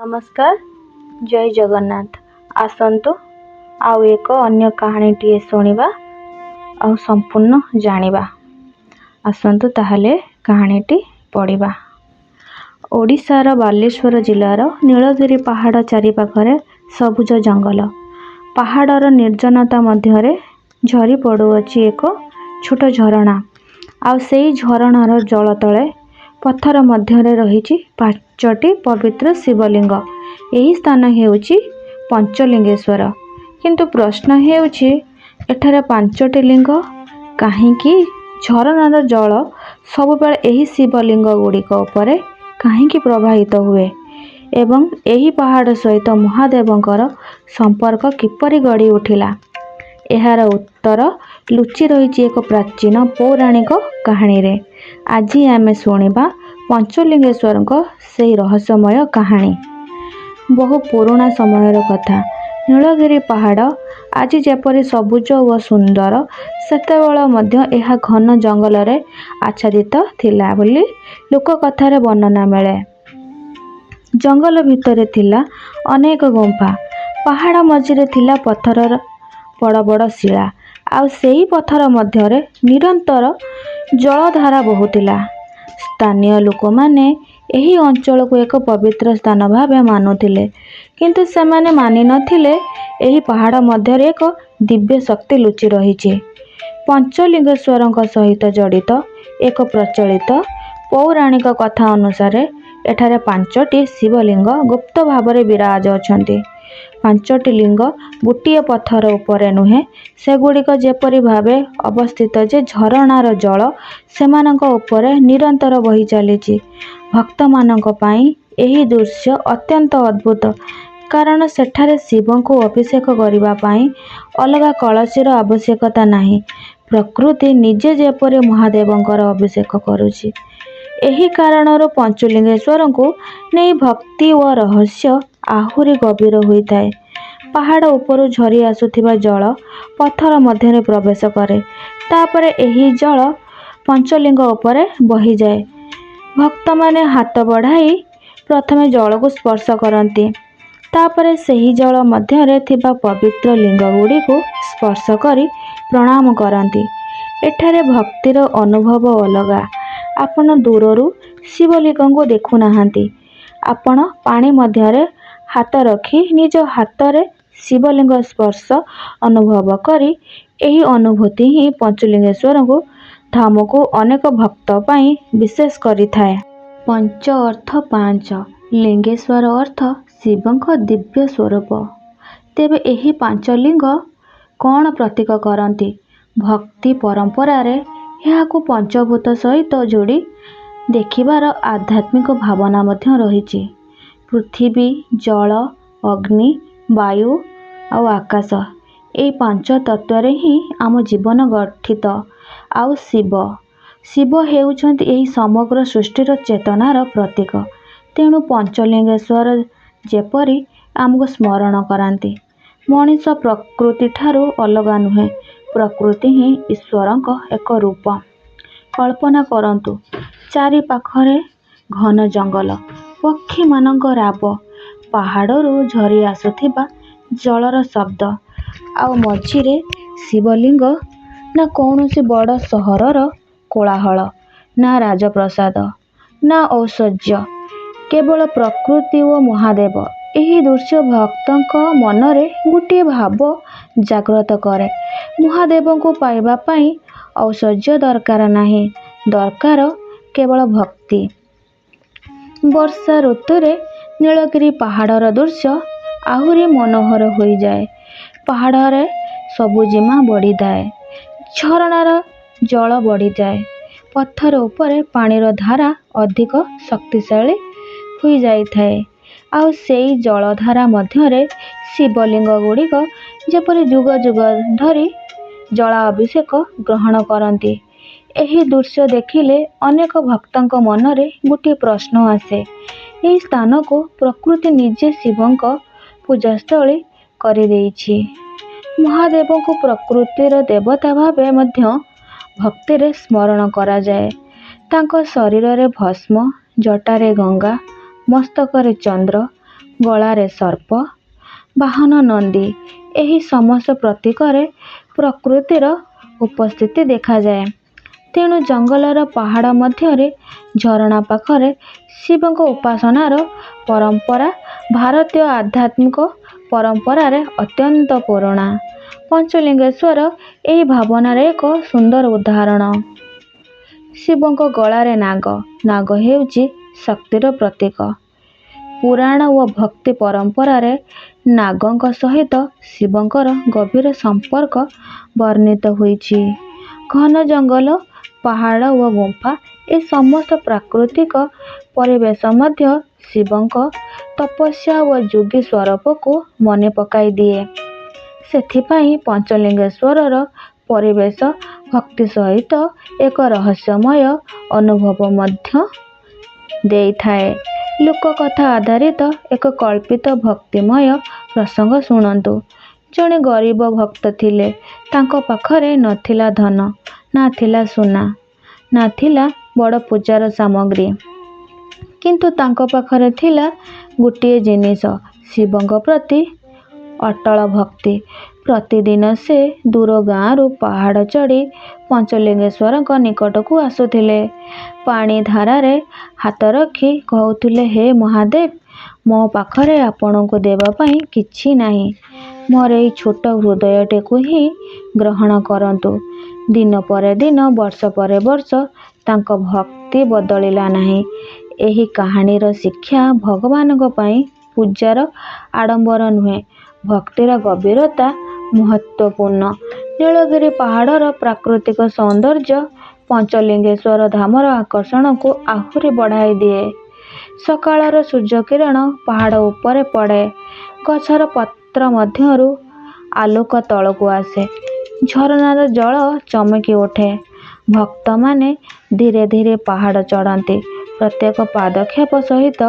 ନମସ୍କାର, ଜୟ ଜଗନ୍ନାଥ। ଆସନ୍ତୁ ଆଉ ଏକ ଅନ୍ୟ କାହାଣୀଟିଏ ଶୁଣିବା ଆଉ ସମ୍ପୂର୍ଣ୍ଣ ଜାଣିବା। ଆସନ୍ତୁ ତାହେଲେ କାହାଣୀଟି ପଢ଼ିବା। ଓଡ଼ିଶାର ବାଲେଶ୍ୱର ଜିଲ୍ଲାର ନୀଳଗିରି ପାହାଡ଼ ଚାରିପାଖରେ ସବୁଜ ଜଙ୍ଗଲ। ପାହାଡ଼ର ନିର୍ଜନତା ମଧ୍ୟରେ ଝରି ପଡ଼ୁଅଛି ଏକ ଛୋଟ ଝରଣା, ଆଉ ସେଇ ଝରଣାର ଜଳ ତଳେ ପଥର ମଧ୍ୟରେ ରହିଛି ପାଞ୍ଚଟି ପବିତ୍ର ଶିବଲିଙ୍ଗ। ଏହି ସ୍ଥାନ ହେଉଛି ପଞ୍ଚଲିଙ୍ଗେଶ୍ୱର। କିନ୍ତୁ ପ୍ରଶ୍ନ ହେଉଛି, ଏଠାରେ ପାଞ୍ଚଟି ଲିଙ୍ଗ କାହିଁକି? ଝରଣାର ଜଳ ସବୁବେଳେ ଏହି ଶିବଲିଙ୍ଗ ଗୁଡ଼ିକ ଉପରେ କାହିଁକି ପ୍ରବାହିତ ହୁଏ ଏବଂ ଏହି ପାହାଡ଼ ସହିତ ମହାଦେବଙ୍କର ସମ୍ପର୍କ କିପରି ଗଢ଼ି ଉଠିଲା? ଏହାର ଉତ୍ତର ଲୁଚି ରହିଛି ଏକ ପ୍ରାଚୀନ ପୌରାଣିକ କାହାଣୀରେ। ଆଜି ଆମେ ଶୁଣିବା ପଞ୍ଚଲିଙ୍ଗେଶ୍ୱରଙ୍କ ସେଇ ରହସ୍ୟମୟ କାହାଣୀ। ବହୁ ପୁରୁଣା ସମୟର କଥା। ନୀଳଗିରି ପାହାଡ଼ ଆଜି ଯେପରି ସବୁଜ ଓ ସୁନ୍ଦର, ସେତେବେଳେ ମଧ୍ୟ ଏହା ଘନ ଜଙ୍ଗଲରେ ଆଚ୍ଛାଦିତ ଥିଲା ବୋଲି ଲୋକକଥାରେ ବର୍ଣ୍ଣନା ମିଳେ। ଜଙ୍ଗଲ ଭିତରେ ଥିଲା ଅନେକ ଗୁମ୍ଫା। ପାହାଡ଼ ମଝିରେ ଥିଲା ପଥରର ବଡ଼ ବଡ଼ ଶିଳା, ଆଉ ସେହି ପଥର ମଧ୍ୟରେ ନିରନ୍ତର ଜଳଧାରା ବହୁଥିଲା। ସ୍ଥାନୀୟ ଲୋକମାନେ ଏହି ଅଞ୍ଚଳକୁ ଏକ ପବିତ୍ର ସ୍ଥାନ ଭାବେ ମାନୁଥିଲେ, କିନ୍ତୁ ସେମାନେ ମାନିନଥିଲେ ଏହି ପାହାଡ଼ ମଧ୍ୟରେ ଏକ ଦିବ୍ୟ ଶକ୍ତି ଲୁଚି ରହିଛି। ପଞ୍ଚଲିଙ୍ଗେଶ୍ୱରଙ୍କ ସହିତ ଜଡ଼ିତ ଏକ ପ୍ରଚଳିତ ପୌରାଣିକ କଥା ଅନୁସାରେ, ଏଠାରେ ପାଞ୍ଚଟି ଶିବଲିଙ୍ଗ ଗୁପ୍ତ ଭାବରେ ବିରାଜ ଅଛନ୍ତି। ପାଞ୍ଚଟି ଲିଙ୍ଗ ଗୋଟିଏ ପଥର ଉପରେ ନୁହେଁ, ସେଗୁଡ଼ିକ ଯେପରି ଭାବେ ଅବସ୍ଥିତ ଯେ ଝରଣାର ଜଳ ସେମାନଙ୍କ ଉପରେ ନିରନ୍ତର ବହି ଚାଲିଛି। ଭକ୍ତମାନଙ୍କ ପାଇଁ ଏହି ଦୃଶ୍ୟ ଅତ୍ୟନ୍ତ ଅଦ୍ଭୁତ, କାରଣ ସେଠାରେ ଶିବଙ୍କୁ ଅଭିଷେକ କରିବା ପାଇଁ ଅଲଗା କଳସୀର ଆବଶ୍ୟକତା ନାହିଁ। ପ୍ରକୃତି ନିଜେ ଯେପରି ମହାଦେବଙ୍କର ଅଭିଷେକ କରୁଛି। ଏହି କାରଣରୁ ପଞ୍ଚଲିଙ୍ଗେଶ୍ୱରଙ୍କୁ ନେଇ ଭକ୍ତି ଓ ରହସ୍ୟ ଆହୁରି ଗଭୀର ହୋଇଥାଏ। ପାହାଡ଼ ଉପରୁ ଝରି ଆସୁଥିବା ଜଳ ପଥର ମଧ୍ୟରେ ପ୍ରବେଶ କରେ, ତାପରେ ଏହି ଜଳ ପଞ୍ଚଲିଙ୍ଗ ଉପରେ ବହିଯାଏ। ଭକ୍ତମାନେ ହାତ ବଢ଼ାଇ ପ୍ରଥମେ ଜଳକୁ ସ୍ପର୍ଶ କରନ୍ତି, ତାପରେ ସେହି ଜଳ ମଧ୍ୟରେ ଥିବା ପବିତ୍ର ଲିଙ୍ଗଗୁଡ଼ିକୁ ସ୍ପର୍ଶ କରି ପ୍ରଣାମ କରନ୍ତି। ଏଠାରେ ଭକ୍ତିର ଅନୁଭବ ଅଲଗା। ଆପଣ ଦୂରରୁ ଶିବଲିଙ୍ଗକୁ ଦେଖୁନାହାନ୍ତି, ଆପଣ ପାଣି ମଧ୍ୟରେ ହାତ ରଖି ନିଜ ହାତରେ ଶିବଲିଙ୍ଗ ସ୍ପର୍ଶ ଅନୁଭବ କରି। ଏହି ଅନୁଭୂତି ହିଁ ପଞ୍ଚଲିଙ୍ଗେଶ୍ୱରଙ୍କୁ ଧାମକୁ ଅନେକ ଭକ୍ତ ପାଇଁ ବିଶେଷ କରିଥାଏ। ପଞ୍ଚ ଅର୍ଥ ପାଞ୍ଚ, ଲିଙ୍ଗେଶ୍ୱର ଅର୍ଥ ଶିବଙ୍କ ଦିବ୍ୟ ସ୍ୱରୂପ। ତେବେ ଏହି ପାଞ୍ଚ ଲିଙ୍ଗ କ'ଣ ପ୍ରତୀକ କରନ୍ତି? ଭକ୍ତି ପରମ୍ପରାରେ ଏହାକୁ ପଞ୍ଚଭୂତ ସହିତ ଯୋଡ଼ି ଦେଖିବାର ଆଧ୍ୟାତ୍ମିକ ଭାବନା ମଧ୍ୟ ରହିଛି। ପୃଥିବୀ, ଜଳ, ଅଗ୍ନି, ବାୟୁ ଆଉ ଆକାଶ, ଏହି ପାଞ୍ଚ ତତ୍ତ୍ୱରେ ହିଁ ଆମ ଜୀବନ ଗଠିତ। ଆଉ ଶିବ ହେଉଛନ୍ତି ଏହି ସମଗ୍ର ସୃଷ୍ଟିର ଚେତନାର ପ୍ରତୀକ। ତେଣୁ ପଞ୍ଚଲିଙ୍ଗେଶ୍ୱର ଯେପରି ଆମକୁ ସ୍ମରଣ କରାନ୍ତି, ମଣିଷ ପ୍ରକୃତିଠାରୁ ଅଲଗା ନୁହେଁ, ପ୍ରକୃତି ହିଁ ଈଶ୍ୱରଙ୍କ ଏକ ରୂପ। କଳ୍ପନା କରନ୍ତୁ, ଚାରିପାଖରେ ଘନ ଜଙ୍ଗଲ, ପକ୍ଷୀମାନଙ୍କ ରାବ, ପାହାଡ଼ରୁ ଝରି ଆସୁଥିବା ଜଳର ଶବ୍ଦ, ଆଉ ମଝିରେ ଶିବଲିଙ୍ଗ। ନା କୌଣସି ବଡ଼ ସହରର କୋଳାହଳ, ନା ରାଜପ୍ରାସାଦ, ନା ଐଶ୍ୱର୍ଯ୍ୟ, କେବଳ ପ୍ରକୃତି ଓ ମହାଦେବ। ଏହି ଦୃଶ୍ୟ ଭକ୍ତଙ୍କ ମନରେ ଗୋଟିଏ ଭାବ ଜାଗ୍ରତ କରେ, ମହାଦେବଙ୍କୁ ପାଇବା ପାଇଁ ଐଶ୍ୱର୍ଯ୍ୟ ଦରକାର ନାହିଁ, ଦରକାର କେବଳ ଭକ୍ତି। ବର୍ଷା ଋତୁରେ ନୀଳଗିରି ପାହାଡ଼ର ଦୃଶ୍ୟ ଆହୁରି ମନୋହର ହୋଇଯାଏ। ପାହାଡ଼ରେ ସବୁଜିମା ବଢ଼ିଥାଏ, ଝରଣାର ଜଳ ବଢ଼ିଯାଏ, ପଥର ଉପରେ ପାଣିର ଧାରା ଅଧିକ ଶକ୍ତିଶାଳୀ ହୋଇଯାଇଥାଏ। ଆଉ ସେଇ ଜଳଧାରା ମଧ୍ୟରେ ଶିବଲିଙ୍ଗଗୁଡ଼ିକ ଯେପରି ଯୁଗ ଯୁଗ ଧରି ଜଳାଭିଷେକ ଗ୍ରହଣ କରନ୍ତି। ଏହି ଦୃଶ୍ୟ ଦେଖିଲେ ଅନେକ ଭକ୍ତଙ୍କ ମନରେ ଗୋଟିଏ ପ୍ରଶ୍ନ ଆସେ, ଏହି ସ୍ଥାନକୁ ପ୍ରକୃତି ନିଜେ ଶିବଙ୍କ ପୂଜାସ୍ଥଳୀ କରିଦେଇଛି। ମହାଦେବଙ୍କୁ ପ୍ରକୃତିର ଦେବତା ଭାବେ ମଧ୍ୟ ଭକ୍ତିରେ ସ୍ମରଣ କରାଯାଏ। ତାଙ୍କ ଶରୀରରେ ଭସ୍ମ, ଜଟାରେ ଗଙ୍ଗା, ମସ୍ତକରେ ଚନ୍ଦ୍ର, ଗଳାରେ ସର୍ପ, ବାହନ ନନ୍ଦୀ। ଏହି ସମସ୍ତ ପ୍ରତୀକରେ ପ୍ରକୃତିର ଉପସ୍ଥିତି ଦେଖାଯାଏ। ତେଣୁ ଜଙ୍ଗଲର ପାହାଡ଼ ମଧ୍ୟରେ, ଝରଣା ପାଖରେ ଶିବଙ୍କ ଉପାସନାର ପରମ୍ପରା ଭାରତୀୟ ଆଧ୍ୟାତ୍ମିକ ପରମ୍ପରାରେ ଅତ୍ୟନ୍ତ ପୁରୁଣା। ପଞ୍ଚଲିଙ୍ଗେଶ୍ୱର ଏହି ଭାବନାର ଏକ ସୁନ୍ଦର ଉଦାହରଣ। ଶିବଙ୍କ ଗଳାରେ ନାଗ। ନାଗ ହେଉଛି ଶକ୍ତିର ପ୍ରତୀକ। ପୁରାଣ ଓ ଭକ୍ତି ପରମ୍ପରାରେ ନାଗଙ୍କ ସହିତ ଶିବଙ୍କର ଗଭୀର ସମ୍ପର୍କ ବର୍ଣ୍ଣିତ ହୋଇଛି। ଘନ ଜଙ୍ଗଲ, ପାହାଡ଼ ଓ ଗୁମ୍ଫା, ଏ ସମସ୍ତ ପ୍ରାକୃତିକ ପରିବେଶ ମଧ୍ୟ ଶିବଙ୍କ ତପସ୍ୟା ଓ ଯୋଗୀ ସ୍ୱରୂପକୁ ମନେ ପକାଇଦିଏ। ସେଥିପାଇଁ ପଞ୍ଚଲିଙ୍ଗେଶ୍ୱରର ପରିବେଶ ଭକ୍ତି ସହିତ ଏକ ରହସ୍ୟମୟ ଅନୁଭବ ମଧ୍ୟ ଦେଇଥାଏ। ଲୋକକଥା ଆଧାରିତ ଏକ କଳ୍ପିତ ଭକ୍ତିମୟ ପ୍ରସଙ୍ଗ ଶୁଣନ୍ତୁ। ଜଣେ ଗରିବ ଭକ୍ତ ଥିଲେ। ତାଙ୍କ ପାଖରେ ନଥିଲା ଧନ, ନା ଥିଲା ସୁନା, ନା ଥିଲା ବଡ଼ ପୂଜାର ସାମଗ୍ରୀ। କିନ୍ତୁ ତାଙ୍କ ପାଖରେ ଥିଲା ଗୋଟିଏ ଜିନିଷ, ଶିବଙ୍କ ପ୍ରତି ଅଟଳ ଭକ୍ତି। ପ୍ରତିଦିନ ସେ ଦୂର ଗାଁରୁ ପାହାଡ଼ ଚଢ଼ି ପଞ୍ଚଲିଙ୍ଗେଶ୍ୱରଙ୍କ ନିକଟକୁ ଆସୁଥିଲେ। ପାଣି ଧାରାରେ ହାତ ରଖି କହୁଥିଲେ, ହେ ମହାଦେବ, ମୋ ପାଖରେ ଆପଣଙ୍କୁ ଦେବା ପାଇଁ କିଛି ନାହିଁ। ମୋର ଏହି ଛୋଟ ହୃଦୟଟିକୁ ହିଁ ଗ୍ରହଣ କରନ୍ତୁ। ଦିନ ପରେ ଦିନ, ବର୍ଷ ପରେ ବର୍ଷ, ତାଙ୍କ ଭକ୍ତି ବଦଳିଲା ନାହିଁ। ଏହି କାହାଣୀର ଶିକ୍ଷା, ଭଗବାନଙ୍କ ପାଇଁ ପୂଜାର ଆଡ଼ମ୍ବର ନୁହେଁ, ଭକ୍ତିର ଗଭୀରତା ମହତ୍ତ୍ୱପୂର୍ଣ୍ଣ। ନୀଳଗିରି ପାହାଡ଼ର ପ୍ରାକୃତିକ ସୌନ୍ଦର୍ଯ୍ୟ ପଞ୍ଚଲିଙ୍ଗେଶ୍ୱର ଧାମର ଆକର୍ଷଣକୁ ଆହୁରି ବଢ଼ାଇଦିଏ। ସକାଳର ସୂର୍ଯ୍ୟକିରଣ ପାହାଡ଼ ଉପରେ ପଡ଼େ। ଗଛର ପତ୍ର ମଧ୍ୟରୁ ଆଲୋକ ତଳକୁ ଆସେ। ଝରଣାର ଜଳ ଚମକି ଉଠେ। ଭକ୍ତମାନେ ଧୀରେ ଧୀରେ ପାହାଡ଼ ଚଢ଼ନ୍ତି। ପ୍ରତ୍ୟେକ ପାଦକ୍ଷେପ ସହିତ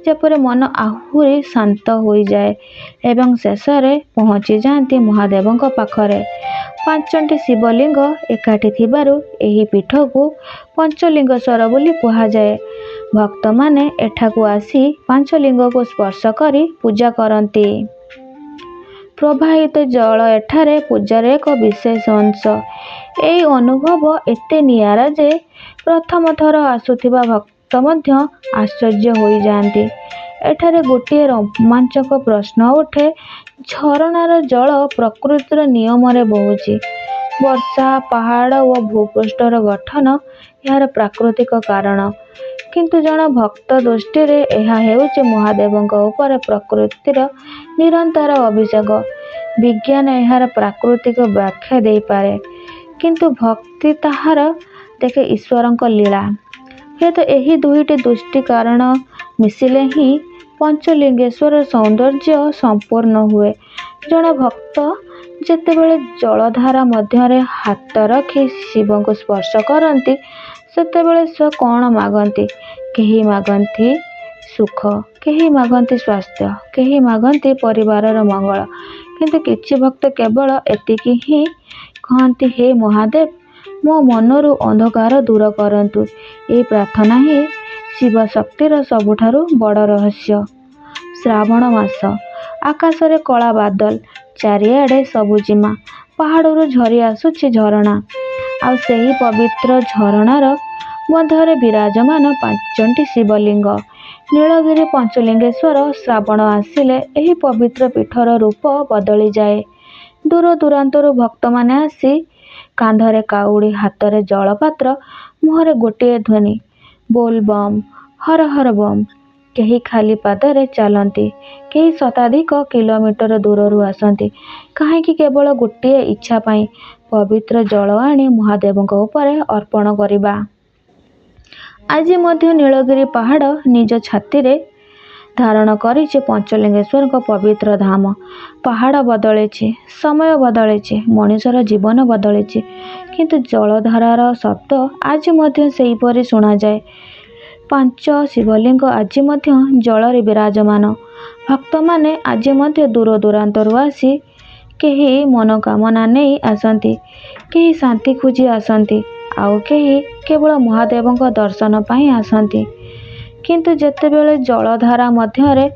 ଯେପରି ମନ ଆହୁରି ଶାନ୍ତ ହୋଇଯାଏ ଏବଂ ଶେଷରେ ପହଞ୍ଚିଯାଆନ୍ତି ମହାଦେବଙ୍କ ପାଖରେ। ପାଞ୍ଚଟି ଶିବଲିଙ୍ଗ ଏକାଠି ଥିବାରୁ ଏହି ପୀଠକୁ ପଞ୍ଚଲିଙ୍ଗେଶ୍ୱର ବୋଲି କୁହାଯାଏ। ଭକ୍ତମାନେ ଏଠାକୁ ଆସି ପାଞ୍ଚ ଲିଙ୍ଗକୁ ସ୍ପର୍ଶ କରି ପୂଜା କରନ୍ତି। ପ୍ରବାହିତ ଜଳ ଏଠାରେ ପୂଜାର ଏକ ବିଶେଷ ଅଂଶ। ଏହି ଅନୁଭବ ଏତେ ନିଆରା ଯେ ପ୍ରଥମ ଥର ଆସୁଥିବା ଭକ୍ତ ମଧ୍ୟ ଆଶ୍ଚର୍ଯ୍ୟ ହୋଇଯାଆନ୍ତି। ଏଠାରେ ଗୋଟିଏ ରୋମାଞ୍ଚକ ପ୍ରଶ୍ନ ଉଠେ। ଝରଣାର ଜଳ ପ୍ରକୃତିର ନିୟମରେ ବହୁଛି। ବର୍ଷା, ପାହାଡ଼ ଓ ଭୂପୃଷ୍ଠର ଗଠନ ଏହାର ପ୍ରାକୃତିକ କାରଣ। କିନ୍ତୁ ଜଣେ ଭକ୍ତ ଦୃଷ୍ଟିରେ ଏହା ହେଉଛି ମହାଦେବଙ୍କ ଉପରେ ପ୍ରକୃତିର ନିରନ୍ତର ଅଭିଷେକ। ବିଜ୍ଞାନ ଏହାର ପ୍ରାକୃତିକ ବ୍ୟାଖ୍ୟା ଦେଇପାରେ, କିନ୍ତୁ ଭକ୍ତି ତାହାର ଦେଖେ ଈଶ୍ୱରଙ୍କ ଲୀଳା। ହୁଏତ ଏହି ଦୁଇଟି ଦୃଷ୍ଟିକୋଣ ମିଶିଲେ ହିଁ ପଞ୍ଚଲିଙ୍ଗେଶ୍ୱରର ସୌନ୍ଦର୍ଯ୍ୟ ସମ୍ପୂର୍ଣ୍ଣ ହୁଏ। ଜଣେ ଭକ୍ତ ଯେତେବେଳେ ଜଳଧାରା ମଧ୍ୟରେ ହାତ ରଖି ଶିବଙ୍କୁ ସ୍ପର୍ଶ କରନ୍ତି, ସେତେବେଳେ ସେ କ'ଣ ମାଗନ୍ତି? କେହି ମାଗନ୍ତି ସୁଖ, କେହି ମାଗନ୍ତି ସ୍ୱାସ୍ଥ୍ୟ, କେହି ମାଗନ୍ତି ପରିବାରର ମଙ୍ଗଳ। କିନ୍ତୁ କିଛି ଭକ୍ତ କେବଳ ଏତିକି ହିଁ କହନ୍ତି, ହେ ମହାଦେବ, ମୋ ମନରୁ ଅନ୍ଧକାର ଦୂର କରନ୍ତୁ। ଏହି ପ୍ରାର୍ଥନା ହିଁ ଶିବଶକ୍ତିର ସବୁଠାରୁ ବଡ଼ ରହସ୍ୟ। ଶ୍ରାବଣ ମାସ। ଆକାଶରେ କଳା ବାଦଲ, ଚାରିଆଡ଼େ ସବୁଜିମା। ପାହାଡ଼ରୁ ଝରି ଆସୁଛି ଝରଣା। ଆଉ ସେହି ପବିତ୍ର ଝରଣାର ମଧ୍ୟରେ ବିରାଜମାନ ପାଞ୍ଚଟି ଶିବଲିଙ୍ଗ। ନୀଳଗିରି ପଞ୍ଚଲିଙ୍ଗେଶ୍ୱର। ଶ୍ରାବଣ ଆସିଲେ ଏହି ପବିତ୍ର ପୀଠର ରୂପ ବଦଳିଯାଏ। ଦୂରଦୂରାନ୍ତରୁ ଭକ୍ତମାନେ ଆସି କାନ୍ଧରେ କାଉଡ଼ି, ହାତରେ ଜଳପାତ୍ର, ମୁହଁରେ ଗୋଟିଏ ଧ୍ୱନି, ବୋଲ୍ ବମ୍, ହର ହର ବମ୍। କେହି ଖାଲି ପାଦରେ ଚାଲନ୍ତି, କେହି ଶତାଧିକ କିଲୋମିଟର ଦୂରରୁ ଆସନ୍ତି। କାହିଁକି? କେବଳ ଗୋଟିଏ ଇଚ୍ଛା ପାଇଁ, ପବିତ୍ର ଜଳ ଆଣି ମହାଦେବଙ୍କ ଉପରେ ଅର୍ପଣ କରିବା। ଆଜି ମଧ୍ୟ ନୀଳଗିରି ପାହାଡ଼ ନିଜ ଛାତିରେ ଧାରଣ କରିଛି ପଞ୍ଚଲିଙ୍ଗେଶ୍ୱରଙ୍କ ପବିତ୍ର ଧାମ। ପାହାଡ଼ ବଦଳିଛି, ସମୟ ବଦଳିଛି, ମଣିଷର ଜୀବନ ବଦଳିଛି, କିନ୍ତୁ ଜଳଧାରାର ଶବ୍ଦ ଆଜି ମଧ୍ୟ ସେହିପରି ଶୁଣାଯାଏ। ପାଞ୍ଚ ଶିବଲିଙ୍ଗ ଆଜି ମଧ୍ୟ ଜଳରେ ବିରାଜମାନ। ଭକ୍ତମାନେ ଆଜି ମଧ୍ୟ ଦୂରଦୂରାନ୍ତରୁ ଆସି କେହି ମନୋକାମନା ନେଇ ଆସନ୍ତି, କେହି ଶାନ୍ତି ଖୋଜି ଆସନ୍ତି, ଆଉ କେହି କେବଳ ମହାଦେବଙ୍କ ଦର୍ଶନ ପାଇଁ ଆସନ୍ତି। କିନ୍ତୁ ଯେତେବେଳେ ଜଳଧାରା ମଧ୍ୟରେ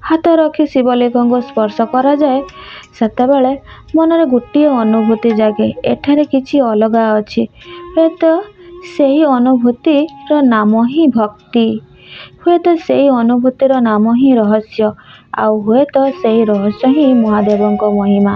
ହାତ ରଖି ଶିବଲିଙ୍ଗକୁ ସ୍ପର୍ଶ କରାଯାଏ, ସେତେବେଳେ ମନରେ ଗୋଟିଏ ଅନୁଭୂତି ଜାଗେ, ଏଠାରେ କିଛି ଅଲଗା ଅଛି। ହୁଏତ ସେହି ଅନୁଭୂତିର ନାମ ହିଁ ଭକ୍ତି। ହୁଏତ ସେହି ଅନୁଭୂତିର ନାମ ହିଁ ରହସ୍ୟ। ଆଉ ହୁଏତ ସେହି ରହସ୍ୟ ହିଁ ମହାଦେବଙ୍କ ମହିମା।